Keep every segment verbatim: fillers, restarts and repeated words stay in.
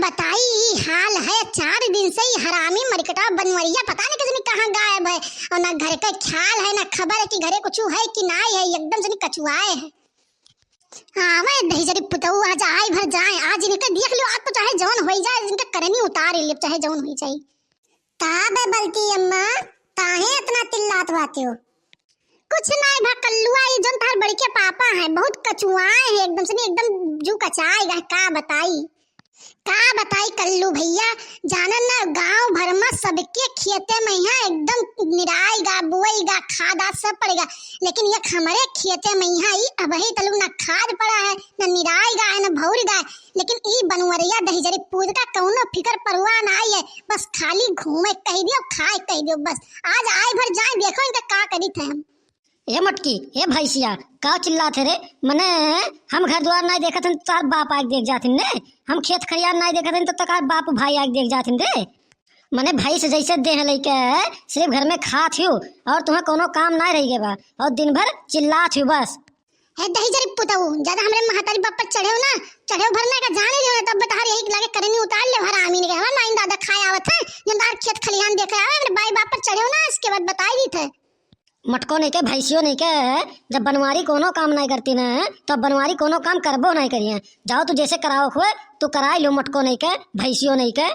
बताई, ई हाल है, चार दिन से ई हरामी मरकटा बनवरिया पता नहीं किसने कहाँ गायब है, और ना घर का ख्याल है, ना खबर है कि घरे कुछ है कि नाई है, एकदम से कचुआए है। हाँ, मैं दहिजरी पुतऊ आज आए भर जाए, आज इनके देख लियो, आज तो चाहे जौन होई जाए, इनके करनी उतार लियो, चाहे जौन होई जाए। का बे बलती अम्मा, काहे इतना चिल्लात बाटे हो? कुछ नाई भा कल्लुआ, ई जौन तहार बड़के पापा हैं, बहुत कचुआए हैं एकदम से, नहीं एकदम जू कचाए गए, का बताई, का बताई कल्लू भैया, जानन ना गांव भर में सबके खेते में यहाँ एकदम निराई गा, बुआई गा, खाद आद सब पड़ेगा, लेकिन एक हमरे खेते में यहाँ ई अबही तलू ना खाद पड़ा है, ना निराई गा है, ना भौर गा है, लेकिन ई बनवरिया दहिजरी पूत का कौनो फिकर परवाह ना आई है, बस खाली घूमे कह दियो, खाए कह दियो, बस आज आए भर जाए, देखो इनका का करी थे हम। ए मटकी, ए भैंसिया, का चिल्लात है रे? मने हम घर द्वार नाई देखत हन, तार बाप आके देख जात हन ने। हम खेत खरियान नाई देखत हन, तो तोहार बाप भाई आके देख जात हन रे। मने भैंस जैसे देह लइके सिर्फ घर में खात हियो और तुहें कोनो काम नाई रह गए बा और दिन भर चिल्लात हियो बस। हे दहिजरी पुतऊ, ज्यादा हमरे महतारी बाप पर चढ़ेउ ना, चढ़ेउ भर ना का जाने लियो ना, तब तहार यही लागे करनी उतार ले हरामी ने के। हमार माई दादा खाए आवत है, जब तहार खेत खलिहान देखे आवे, हमरे बाई बाप पर चढ़ेउ ना, इसके बाद बताई दी थे। मटको नहीं के, भैंसियो नहीं के, जब बनवारी कोनो काम नहीं करती ना, तो बनवारी कोनो काम करबो नहीं करिए। जाओ तू जैसे कराओ हुए, तू कराई लो, मटको नहीं के, भैंसियो नहीं के।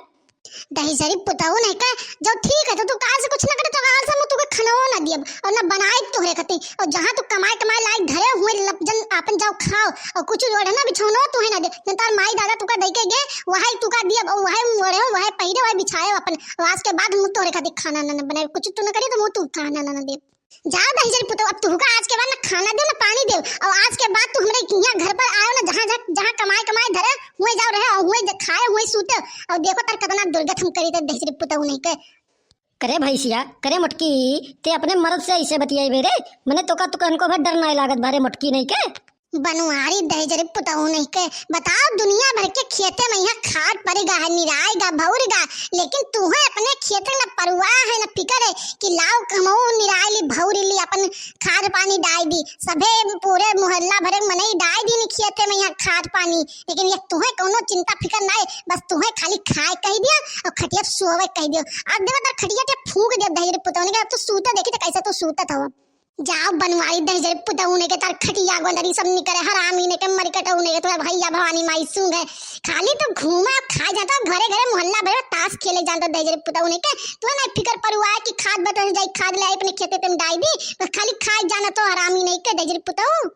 दहिजरी पुतऊ नहीं के, जो ठीक है, तो तू काल से कुछ ना करे, तो काल से हम तुके खनवो ना दियब और ना बनाई तोहरे खातिर। और जहाँ तू कमाए, कमाए लायक धरे हुए, लप-, जन आपन जाओ खाओ, और कुछ ओढ़ना बिछौनो तुहे ना दे, जन तार माई दादा तुका दे के गए, वही तुका दियब, और वही ओढ़े, वही पहिरे, वही बिछाए अपन। और आज के बाद हम तोहरे खातिर खाना ना, ना बनाए, कुछ तू ना करे, तो मुँह तू खाना ना, ना दे। जाओ दहिजरी पुतऊ, अब तुहका आज के बाद ना खाना दे, ना पानी दे, और आज के बाद तू हमरे यहाँ घर पर आयो ना, जहाँ, जहाँ, जहाँ कमाए, कमाए धरे, हुए जाओ रहे, और हुए ज-, खाए, हुए सूते, और देखो तार कितना दुर्गत हम करी थे दहिजरी पुतऊ नहीं के। करे भैंसिया, करे मटकी, ते अपने मर्द से ऐसे बतियाई बे रे? मने तोका, तोका हमको भर डर नाई लागत भरे मटकी नहीं के। बनवारी दहिजरी पुतऊ नहीं के, बताओ दुनिया भर के खेते में यहाँ खाद पड़ेगा है, निराएगा, भौरेगा, लेकिन तुहे अपने खेते में परवाह है, न फिकर है कि लाओ कमऊ निराई ली, भौरी ली, अपन खाद पानी डाई दी, सभे पूरे मोहल्ला भरे मनई डाई दी नी खेते में यहाँ खाद पानी, लेकिन ये तुहे कौनो चिंता फिकर नाई, बस तुहे खाली खाए कह दिया और खटिया सोवे कह दियो। अब देखो तार खटिया के फूंक दिया दहिजरी पुतऊ नहीं के, अब तू सूते देखी तो कैसे तू सूतत हो। जाओ बनवारी दहिजरी पुतऊ नहीं के, तार खटिया गोदरी सब निकरे, हरामी नहीं के, मरकटऊ नहीं के, तोरा भैया भवानी माई सूंघे। खाली तो घूमे खाए जाता घरे घरे, मोहल्ला भरे ताश खेले जानता दहिजरी पुतऊ नहीं के। तू ना फिकर पर हुआ है कि खाद बतल जाई, खाद ले आई अपने खेते पे में डाई दी, बस खाली खाए जाना तो हरामी नहीं के दहिजरी पुतऊ।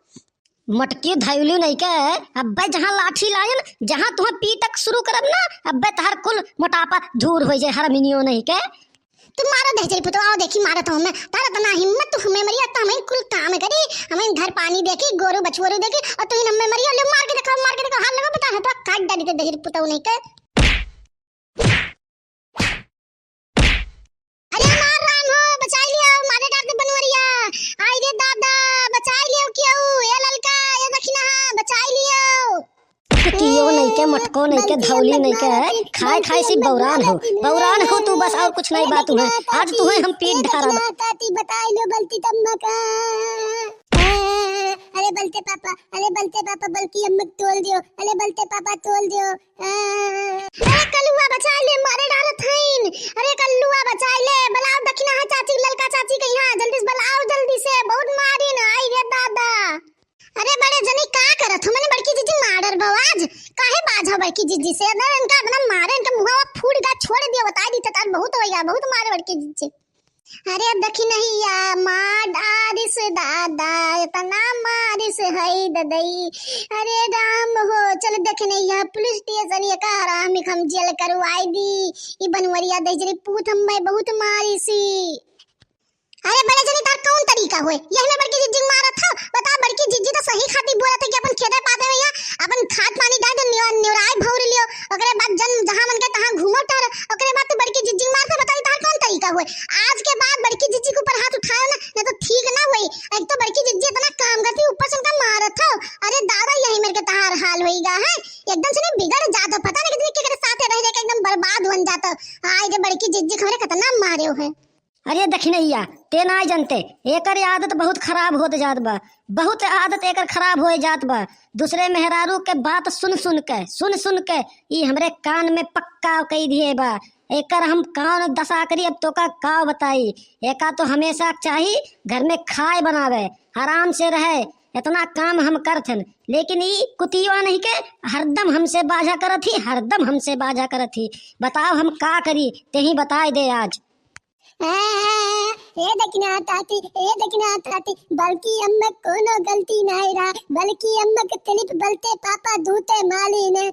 मटकी धैली नहीं के, अब्बे जहाँ लाठी लायन, जहाँ तुहें पीटक शुरू करब ना, अब्बे तहर कुल मोटापा दूर हो जाए, हरमिनियो नहीं के। तू मारो दहिजरी पुतवा, आओ देखी मारत हूँ मैं। तार इतना हिम्मत, तू हमें मरिया तो हमें कुल काम करी, हमें घर पानी देखी, गोरू बछुआरू देखी, और तू हमें मरिया, ले मार के दिखाओ, मार के दिखाओ, हाथ लगा बता, हाथ काट डाली ते दहिजरी पुतऊ नहीं के। अरे मार राम हो, बचाई लियो, मारे डार दे बनवरिया। आई रे दादा, बचाई लियो क्यों? ए ललका, ए दखिना, बचाई लियो। कुतियो नहीं के, मटको नहीं के, बल्कि धौली नहीं के, खाए खाए से बौरान हो, बौरान हो तू बस, और कुछ नहीं बात है। आज तू है हम पीट ढारा। ताती बताई लो बल्कि तम्मा का। अरे बलते पापा, अरे बलते पापा, बल्कि अम्मा तोल दियो, अरे बलते पापा तोल दियो। अरे कल्लुआ बचाई ले, मारे डारत हईन। अरे कल्लुआ बचाई ले, बुलाओ दखिना है चाची, ललका चाची के यहाँ, जल्दी से बुलाओ, जल्दी से, बहुत मारिन, आई रे दादा। अरे बड़े जनी का करत हो, मने बड़की जीजी मारर बवाज, काहे बाझा बड़की जीजी से, अगर इनका अपना मारे, इनका मुहावा फूट गा, छोड़ दिया, बताई दी तो तार बहुत होइगा, बहुत मारे बड़की जीजी। अरे दखिनहिया मार डारिस दादा, इतना मारिस हई ददई। अरे राम हो, चल दखिनहिया पुलिस स्टेशन, ये का हरामी हम जेल करवाई दी। ई बनवरिया दहिजरी पूत हम्मे बहुत मारिसी। अरे बड़े जनी तार कौन तरीका होए? यही में बड़की जिज्जी मारत हो? बताओ, बड़की जिज्जी तो सही खाती बोलत है कि अपन खेते पाते में या अपन खाद पानी डाल दे, निव-, निवराई भौर लियो। ओकरे बाद जन जहाँ मन के तहाँ घूमो टहरो। ओकरे बाद तू बड़की जिज्जी मारत हो, बताओ, तार कौन तरीका होए? आज के बाद बड़की जिज्जी के ऊपर हाथ उठायो ना, ना तो ठीक ना होई। एक तो बड़की जिज्जी इतना काम करती, ऊपर से उनका मारत हो। अरे दादा, यही मेरे के तहार हाल होई गा है। एकदम से नहीं बिगड़ जात हो, पता नहीं कितनी के साथे रह रह के एकदम बर्बाद बन जात हो। आय रे बड़की जिज्जी, हमरे कितना मारे हो है। अरे दखिनैया, ते नाय जनते, एकर आदत बहुत खराब होत जात बा, बहुत आदत एकर खराब होए जात बा। दूसरे मेहरारू के बात सुन सुन के, सुन सुन के ई हमरे कान में पक्का कई दिए बा। एकर हम कौन दशा करी, अब तोका का बताई। एका तो हमेशा चाही घर में खाए बनावे, आराम से रहे, इतना काम हम करथन, लेकिन ई कुतिया नहीं के हरदम हमसे बाझा करत ही, हरदम हमसे बाझा करत ही। बताओ हम का करी, तेही बताए दे आज। ए दखिना ताती, ए दखिना ताती, बड़की अम्मा कोनो गलती नाय रहा, बड़की अम्मा के तलिप बलते पापा दूते माली ने।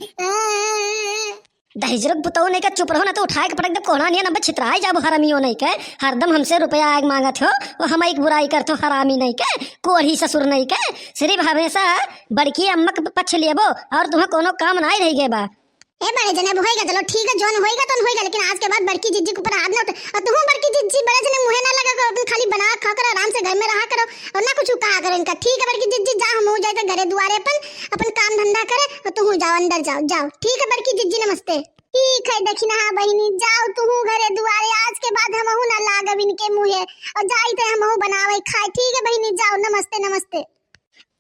दहिजरक पुतौ नहीं के चुप रहो, ना तो उठाए के पटक दे कोहड़ा नियन, अब छितराए जाबो हरामियो नहीं के। हरदम हमसे रुपया आग मांगत हो, वो हम एक बुराई करत हो, हरामी नहीं के, कोढ़ी ससुर नहीं के। सिर्फ हमेशा बड़की अम्मा के पक्ष लेबो और तुम्हें कोनो काम नाय रह गए बा। ए बड़े जने, अब होइगा, चलो ठीक है, जौन होइगा तौन होइगा, लेकिन आज के बाद बड़की जिज्जी के ऊपर हाथ ना उठा। और तुहूँ बड़की जिज्जी बड़े जने मुँहे ना लगा करो, तुम खाली बना खा करो, आराम से घर में रहा करो और ना कुछ कहा करो इनका। ठीक है बड़की जिज्जी, जा हम हो जाए घरे दुआरे अपन, अपन काम धंधा करे और तुहूँ जाओ, अंदर जाओ, जाओ। ठीक है बड़की जिज्जी, नमस्ते। ठीक है दखिना, हाँ बहिनी, जाओ तुहूँ घरे दुआरे, आज के बाद हमहू ना लागब इनके मुँहे और जाई थे हमहू बनावे खाए। ठीक है बहिनी, जाओ, नमस्ते, नमस्ते।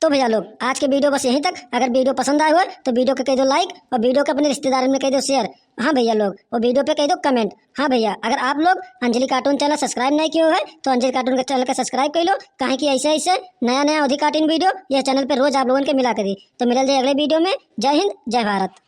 तो भैया लोग, आज के वीडियो बस यहीं तक। अगर वीडियो पसंद आए हो तो वीडियो के कह दो like और वीडियो के अपने रिश्तेदारों में कह दो share। हाँ भैया लोग, वो वीडियो पे कह दो comment। हाँ भैया, अगर आप लोग अंजलि cartoon channel subscribe नहीं किए हो है तो अंजलि cartoon के channel का subscribe कर लो, काहे कि ऐसे ऐसे नया नया अवधी cartoon वीडियो यह channel पे रोज आप लोगों के मिला करी। तो मिलल जाए अगले वीडियो में। जय हिंद, जय भारत।